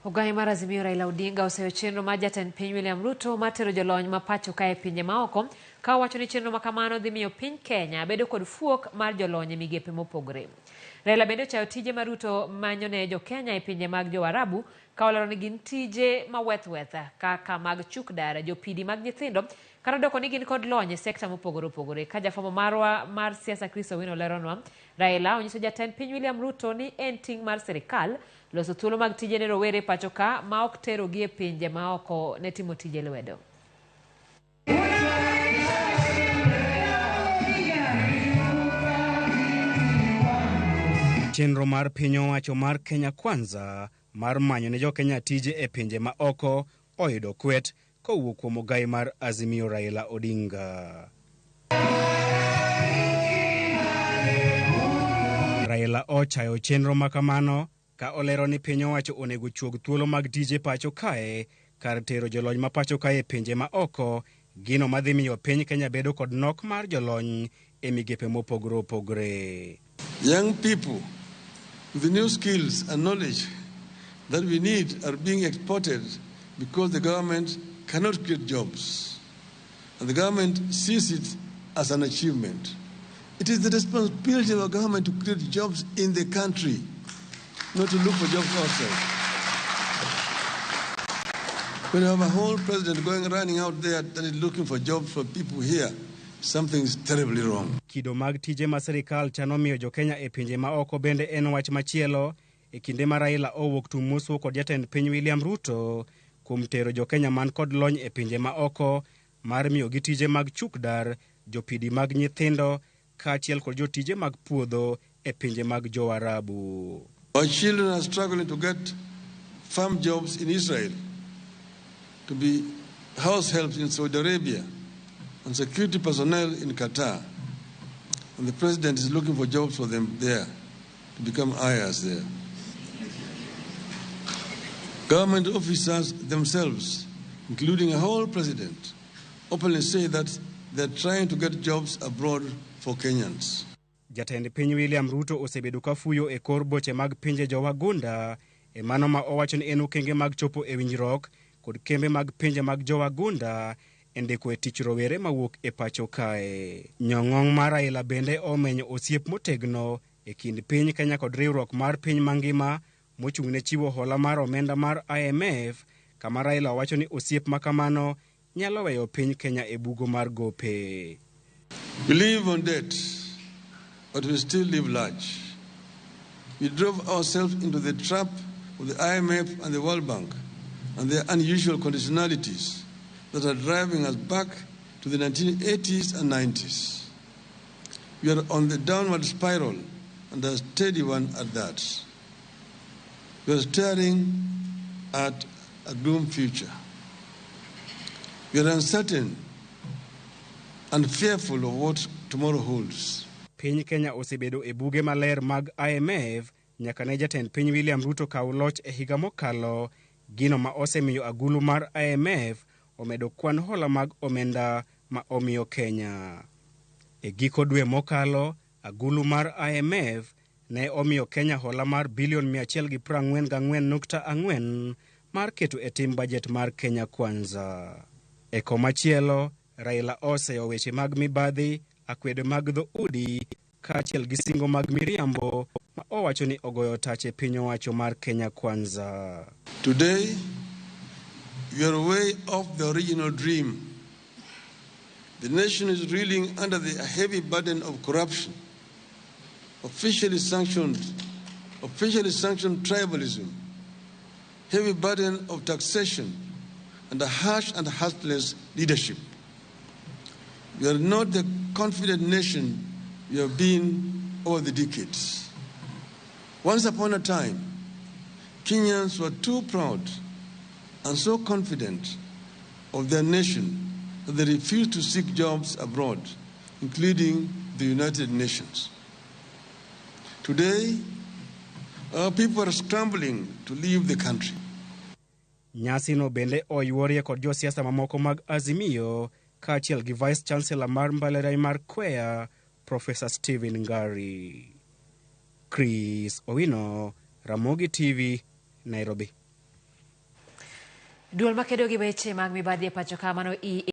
Ogai mar Azimio Raila Odinga oseyo chenro mar jatend piny William Ruto mar tero jolony ma pacho kae e pinje maoko ka owacho ni chenro ma kamano dhi miyo piny Kenya bedo kod fuok mar jolony e migepe mopogore. Raila bende ochayo tije ma Ruto manyo ne jo Kenya e pinje mag jo Arabu ka olero ni gin tije ma weth weth kaka mag chuk dar, jopidi mag nyithindo kata doko ni gin kod lony e sekta mopogore opogore. Ka jafwambo marwa mar siasa Chris Owino leronwa, Raila onyiso jatend piny William Ruto ni en ting' mar sirikal loso thuolo mag tije ne rowere pacho ka ma ok terogi e pinje ma oko ne timo tije lwedo. Chenro mar piny owacho mar Kenya Kwanza mar manyo ne jo-Kenya tije e pinje ma oko oyudo kwet kowuok kuom ogai mar Azimio Raila Odinga. Raila ochayo chenro ma kamano ka olero ni piny owacho onego chuog thuolo mag tije pacho kae kar tero jolony ma pacho kae e pinje ma oko, gino madhi miyo piny Kenya bedo kod nok mar jolony e migepe mopogore opogore. Young people with the new skills and knowledge that we need are being exported because the government cannot create jobs. And the government sees it as an achievement. It is the responsibility of our government to create jobs in the country, not to look for jobs outside. When you have a whole president going running out there that is looking for jobs for people here, something is terribly wrong. Kido mag tije ma sirikal chano miyo jo-Kenya e pinje ma oko bende en wach machielo e kinde ma Raila owuok tung mosuo kod jatend piny William Ruto kuom tero jo-Kenya man kod lony e pinje ma oko mar miyogi tije mag chuk dar, jopidi mag nyithindo kaachiel kod jotije mag puodho e pinje mag jo-Arabu. Our children are struggling to get farm jobs in Israel, to be house helps in Saudi Arabia, and security personnel in Qatar. And the president is looking for jobs for them there, to become ayahs there. Government officers themselves, including a whole president, openly say that they're trying to get jobs abroad for Kenyans. Jatend piny William Ruto osebedo ka fuyo e kor boche mag pinje jowagunda e mano ma owacho ni en okenge mag chopo e winjruok kod kembe mag pinje mag jowagunda e ndiko e tich rowere mawuok e pacho kae. Nyong'ong' mar Raila bende omenyo osiep motegno e kind piny Kenya kod riwruok mar piny mangima mochung' ne chiwo hola mar omenda mar IMF, kama Raila owacho ni osiep ma kamano nyalo weyo piny Kenya e bugo mar gope. We live on debt, but we still live large. We drove ourselves into the trap of the IMF and the World Bank and their unusual conditionalities that are driving us back to the 1980s and 90s. We are on the downward spiral, and a steady one at that. We are staring at a doomed future. We are uncertain and fearful of what tomorrow holds. Piny Kenya osebedo e buge maler mag IMF nyaka ne jatend piny William Ruto kaw loch e higa mokalo, gino ma osemiyo agulu mar IMF omedo kwan hola mag omenda ma omiyo Kenya. E giko dwe mokalo, agulu mar IMF ne omiyo Kenya hola mar bilion 144.4 mar keto e tim bajet mar Kenya Kwanza. E komachielo, Raila oseyo weche mag mibadhi, akwede mag dhoudi kaachiel gi singo mag miriambo ma owacho ni ogoyo tach e piny owacho mar Kenya Kwanza. Today, we are way off the original dream. The nation is reeling under the heavy burden of corruption, officially sanctioned tribalism, heavy burden of taxation, and a harsh and heartless leadership. We are not the confident nation we have been over the decades. Once upon a time, Kenyans were too proud and so confident of their nation that they refused to seek jobs abroad, including the United Nations. Today, our people are scrambling to leave the country. Nyasino bende oyuorie kod josiasa mamoko mag Azimio kaachiel gi Vice Chancellor mar mbalariany mar Kwea, Professor Stephen Ngari. Chris Owino, Ramogi TV, Nairobi. Duol makedo gi weche mag mibadhi e pacho ka mano EACC.